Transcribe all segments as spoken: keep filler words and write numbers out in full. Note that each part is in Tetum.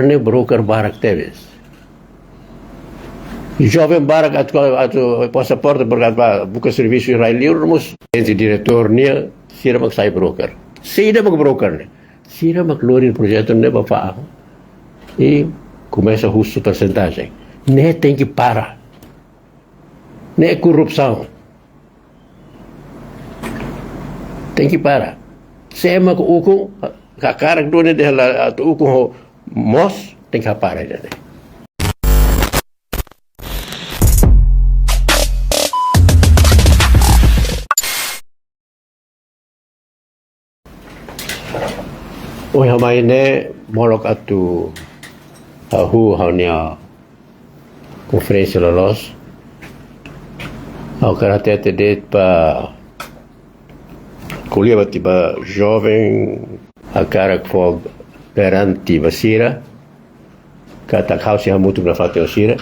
Ne'e broker barak tebes. Joven barak atu, atu pasaporte, barak atu buka servisu iha rai-liur mós. Ente diretór nian, sira mak sai broker. Saida mak broker ne'e? Sira mak lori projetu ne'e ba fa'an. I komesa husu persentajen. Ne'e tenke para. Ne'e korrupsaun. Tenke para. Sé mak ukun, hakarak duni dehan la atu ukun ho moos, tenke hapara ida-ne'e. Ohin ha'u mai ne'e molok atu hahú ha'u-nia konferénsia loloos. Ha'u hakarak hatete de'it ba ko'alia ba ita-boot joven, hakarak fó garantia ba sira katak ha'u sei hamutuk nafatin ho sira.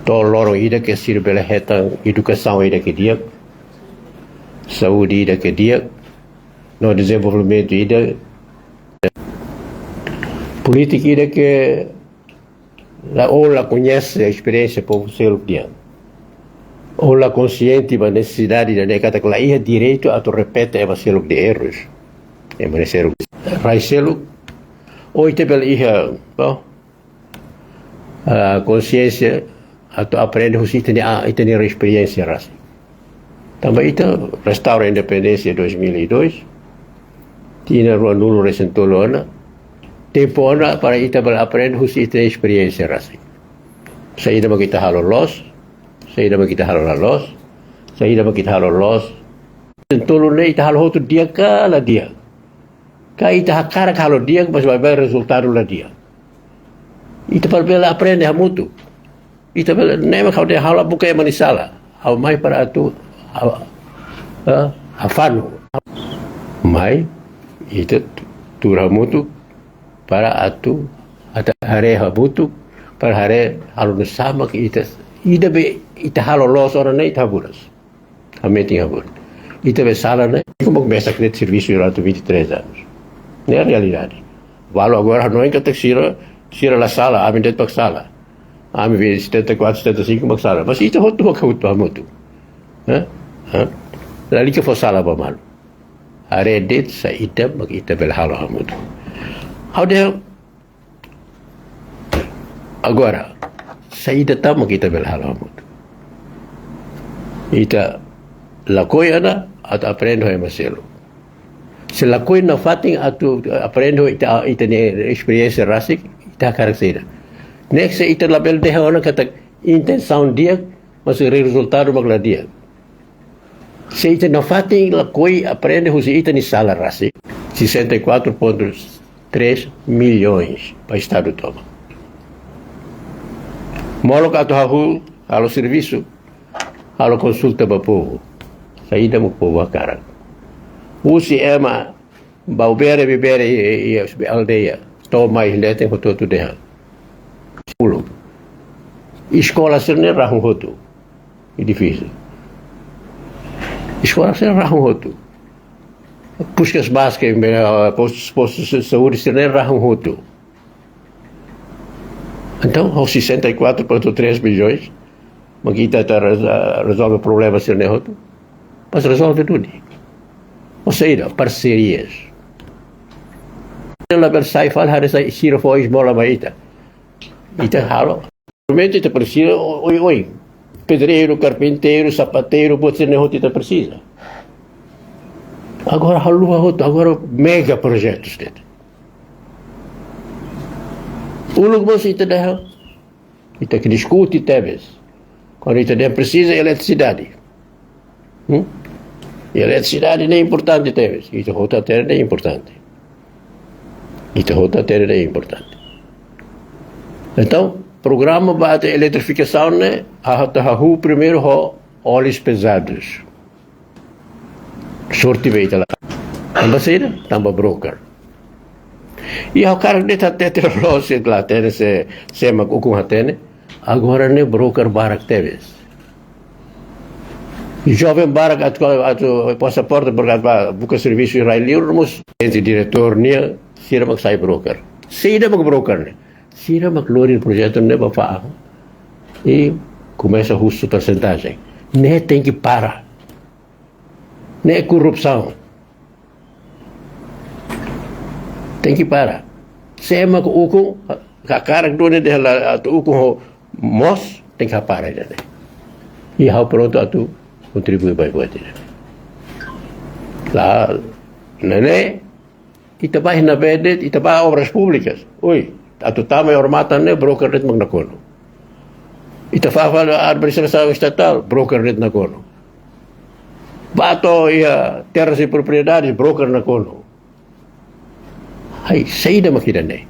To'o loron ida ke sira bele hetan edukasaun ida ke di'ak, saúde ida ke di'ak, no dezenvolvimentu ida, polítika ida ke la, ou la koñese esperiénsia povu seluk nian. Ou la konsiente ba nesesidade ida-ne'e katak la iha direitu atu repete ema seluk nia errus. Ema ne'e seluk, rai seluk. Ou ita bele iha, bom, ah, konsiénsia atu aprende husi ita-nia, ah, ita-nia esperiénsia rasik. Tanba ita restaura independénsia dois mil e dois, tinan ruanulu resin tolu ona, tempu ona para ita bele aprende husi ita-nia esperiénsia rasik. Saida mak ita halo loos, saida mak ita halo la loos, saida mak ita halo loos. Resin tolu ne'e ita halo hotu di'ak ka la di'ak? Ka ita hakarak halo di'ak, mas maibé rezultadu la di'ak. Ita para bele aprende hamutuk. Ita bele, ne'e mak ha'u dehan ha'u la buka ema nia sala. Ha'u mai para atu, ha'u, eh, hafanu. Mai, ita tu-, tuur hamutuk para atu, atu haree hamutuk, para haree halo nu'usá mak ita, ida be ita halo loos ona ne'e ita haburas. Ami tenke hahú. Ita be sala ne'e, como começa a querer servisu durante vinte e três anos. Ne'e realidade. Balu agora hanoin katak sira, sira la sala, ami de'it mak sala. Ami be setenta e quatro, setenta e cinco mak sala. Mas ita hotu mak hotu hamutuk. Hã? Hã? Lalika fó sala ba malu. Haree de'it saida mak ita bele halo hamutuk. Ha'u dehan agora, saida tan mak ita bele halo hamutuk? Ita lakohi ona atu aprende ho ema seluk. Se lakohi nafatin atu aprende ho ita, ita-nia esperiénsia rasik, ita hakarak saida? Ne'e se ita labele dehan ona katak intensaun di'ak, mas rezultadu mak la di'ak. Se ita nafatin lakohi aprende husi ita-nia sala rasik, sessenta e quatro ponto três milhões ba Estadu tomak. Molok atu hahú, halo servisu, halo konsulta ba povu. Saida mak povu hakarak. Husi ema Baubere, Bibere, i, i, i aldeia. To'o mai leten hotu-hotu dehan. Sepuluh. Eskola sira-ne'e rahun hotu. Edifísiu. Eskola sira-ne'e rahun hotu. Puskesmas ke, eh, postu, postu sa-, saúde sira-ne'e rahun hotu. Entaun, ho sessenta e quatro ponto três milhões, mak ita atu reza-, rezolve problema sira-ne'e hotu? Mas rezolve duni. Ou seja, parcerias. Labele sai fali haree sai sira fó esmola ba ita. Ita halo. Realmente ita presiza, o-, oioin. Pedreiru, karpinteiru, sapateiru, buat sira-ne'e hotu ita presiza. Agora haluha hotu, agora mega projetus de'it. Uluk mós ita dehan, ita ke diskute tebes. Kuandu ita dehan presiza eletrisidade. Hmm? Eletrisidade ne'e importante tebes. Ita hotu hatene ne'e importante. Ita hotu hatene ne'e importante. Entaun, programa ba atu eletrifikasaun ne'e, atu hahú primeiru ho óleus pezadus. Sorte be ita la. Tanba saida? Tanba broker. I ha'u hakarak de'it hatete loos, se la hatene, se, sé mak ukun hatene. Agora ne'e broker barak tebes. Joven barak atu, atu pasaporte, barak atu ba buka servisu iha rai-liur mós. Ente diretór nian, sira mak sai broker. Saida mak broker ne'e? Sira mak lori projetu ne'e ba fa'an. I komesa husu persentajen. Ne'e tenke para. Ne'e korrupsaun. Tenke para. Sé mak ukun, hakarak duni dehan la atu ukun ho moos, tenke para ida-ne'e. I ha'u prontu atu kontribui ba buat ida-ne'e. La, ne'e, ita ba iha ne'ebé de'it, ita ba Obras Públikas. Oi, atu tama iha odamatan ne'e, broker de'it mak nakonu. Ita fa'an fali administrasaun estatál, broker de'it nakonu. Ba to'o iha Terras e Propriedades, broker nakonu. Ai, saida mak ida-ne'e?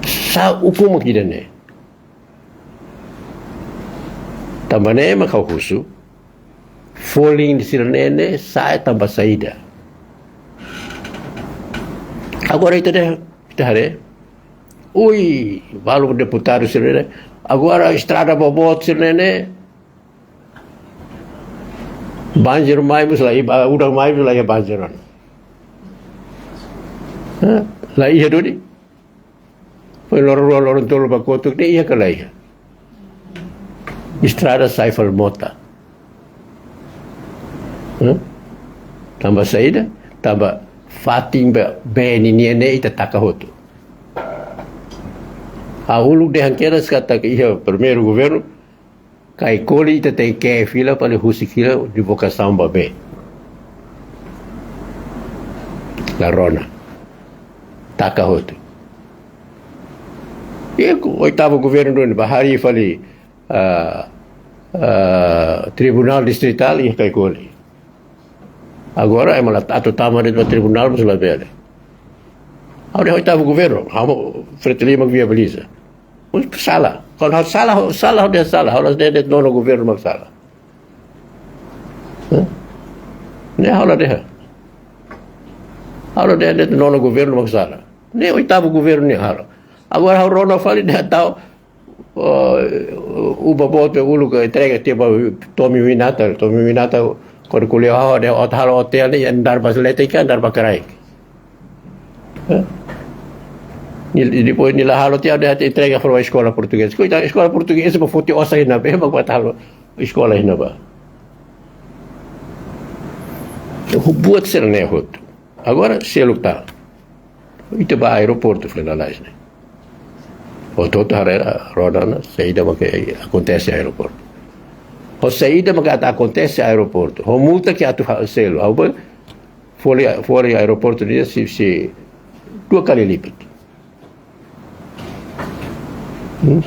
Sá ukun mak ida-ne'e? Tanba ne'e mak ha'u husu, folin sira-ne'e ne'e sa'e tanba saida? Agora ita dehan, ita haree. Ui, balu deputadu sira-ne'e. Agora estrada boboot sira-ne'e ne'e. Banjir mai mós la iha, udan mai mós la iha banjir ona. Hah? La iha duni? Foin loron rua, loron tolu ba kotuk ne'e iha ka la iha? Estrada sai fali mota. Hah? Tanba saida? Tanba fatin ba, bee nian ne'e ita taka hotu. Ha'u uluk dehan kedas katak iha primeiru governu, Caicoli ita tenke fila fali husik fila di vokasaun ba bee. La rona. Taka hotu. I oitavu governu duni ba harii fali, ah, ah, Tribunál Distritál iha Caicoli. Agora ema la atu tama de'it ba tribunál mós labele. Ha'u dehan oitavu governu, ha'u Fretilin mak viabiliza. Mós sala. Kuandu ha'u sala, sala, ha'u dehan sala, ha'u la dehan de'it nonu governu mak sala. Hah? Ne'e ha'u la dehan. Ha'u la dehan de'it nonu governu mak sala. Ne'e oitavu governu ne'e halo. Agora ha'u rona fali dehan tau, oh, uba boot uluk entrega tiha ba Tommy Winata, Tommy Winata, kuandu ko'alia ha'u dehan atu halo otél ne'e, andar ba leten ka andar ba kraik. Hah? Nia, depois nia la halo tiha, dehan atu entrega fali ba eskola portugés. Koitadu, eskola portugés ba foti osan iha ne'ebé, mak ba halo eskola iha ne'ebá? Buat sira-ne'e hotu. Agora, seluk tan. Ita ba aeroportu, fali lalais ne'e. Hotu-hotu haree, rona ona, saida mak akontese aeroportu. Ho saida mak atu akontese aeroportu. Ho multa ke atu ha-, selu. Ha'u ba, folin, folin aeroportu nian sei, sei dua kali lipat. Hmm?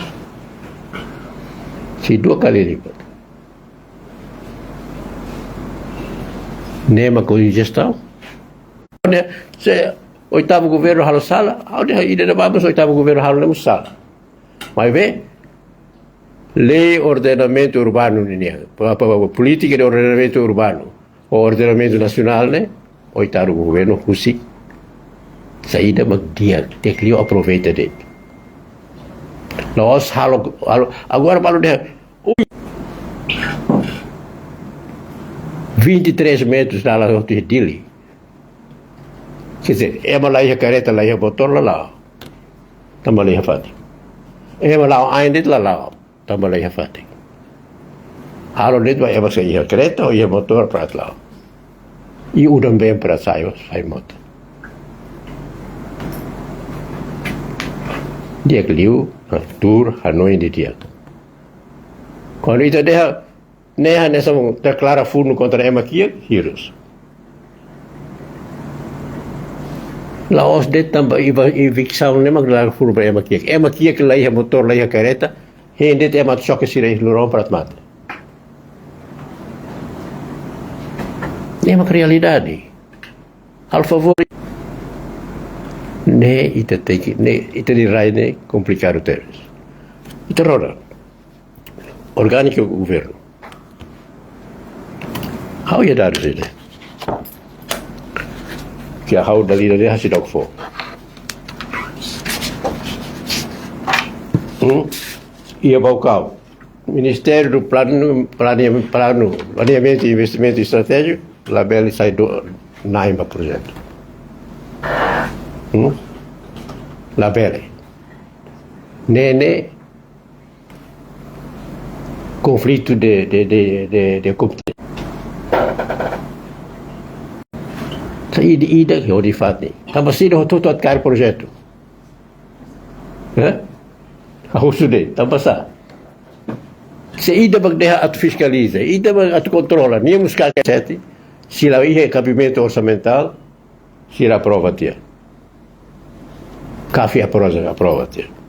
Sei dua kali lipat. Ne'e mak ho jestaun. Ne'e, se oitavu governu halo sala, ha'u dehan ida-ne'ebá mós oitavu governu halo ne'e mós sala. Maibé, lei ordenamentu urbanu nian, pa, pa, pa, polítika de ordenamentu urbanu, ho ordenamentu nasionál ne'e, oitavu governu husik saida mak di'ak, di'ak liu aproveita de'it. La'ós halo, halo, agora balu dehan, ui, vinte e três metros dalan hotu iha Dili. Quer dizer, ema la iha karreta, la iha motór, la la'o. Tanba la iha fatin. Ema la'o ain de'it, la la'o. Tanba la iha fatin. Halo de'it ba ema sira iha karreta ou iha motór para atu la'o. I udan been para atu sai, sai mota. Di'ak liu, tuur, hanoin didi'ak. Kuandu ita dehan, ne'e hanesan deklara funu kontra ema kiak, hirus. La'ós de'it tanba evi-, eviksaun ne'e mak deklara funu ba ema kiak. Ema kiak la iha motór, la iha karreta, hein de'it ema atu xoke sira iha lurón para atu mate. Ne'e mak realidade. Halo favór. Ne'e ita tenke, ne'e ita-nia rai ne'e komplikadu tebes. Ita rona. Orgánika governu. Ha'u iha dadus ida. Ke ha'u dala ida dehan seidauk fó. Hmm? Iha Baucau. Ministériu do Planu, Plane-, Planu, Planeamentu i Investimentu Estratéjiku, labele sai do, na'in ba projetu. Hmm? Labele. Ne'e konflitu de, de, de, de, de kompetén. Ida, ida ke hodi fati. Tanba sira hotu-hotu atu kaer projetu. Eh? Ha'u husu de'it, tanba sá. Se ida mak dehan atu fiskaliza, ida mak atu kontrola, nia mós ka sete, se la iha kabimentu orsamentál, sira aprova tiha. CAF aprova, aprova tiha.